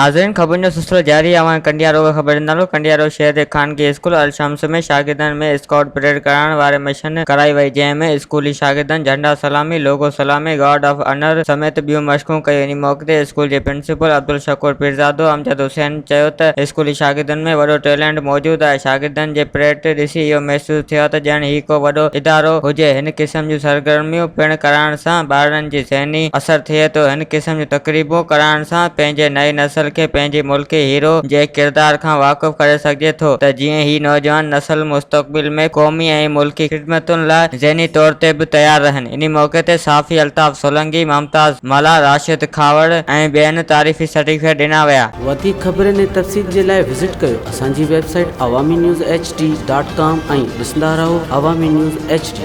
ناظرين خبرن جو سلسلو جاري آهي اوهان کي ڪنڊيارو کان خبر ڏيندالو ڪنڊيارو شهر جي خانگي اسڪول الشمس ۾ شاگردن ۾ اسڪائوٽ پريڊ ڪرائڻ واري مشن ڪرائي وئي جنهن ۾ اسڪولي شاگردن جهنڊا سلامي لوگو سلامي گارڊ آف انر سميت ٻيون مشقون ڪيون انهي موقعي تي اسڪول جي پرنسپل عبدالشڪور پيرزادو امجد حسين چيو ته اسڪولي شاگردن ۾ وڏو ٽيلنٽ موجود آهي شاگردن جي پريڊ ڏسي اهو محسوس ٿيو ته ڄڻ هي ڪو وڏو ادارو هجي هن قسم جون سرگرميون پڻ ڪرائڻ سان ٻارڙن جي ذهني اثر ٿئي ٿو هن قسم جون تقريبون ڪرائڻ سان پنهنجي نئين نسل کي پنهنجي ملڪي هيرو جي ڪردار کان واقف ڪري سگهجي ٿو ته جيئن هي نوجوان نسل مستقبل ۾ قومي ۽ ملڪي خدمتن لاء ذهني طور تي به تيار رهن. انهي موقعي تي صحافي الطاف سولنگي، ممتاز ملاح، راشد کهاوڙ ۽ ٻين تعريفي سرٽيفڪيٽ ڏنا ويا. وڌيڪ خبرن ۽ تفصيل جي لاء وزٽ ڪيو اسان جي website Awami news H D dot com ۽ ڏسندا رهو عوامي نيوز ايڇ ڊي.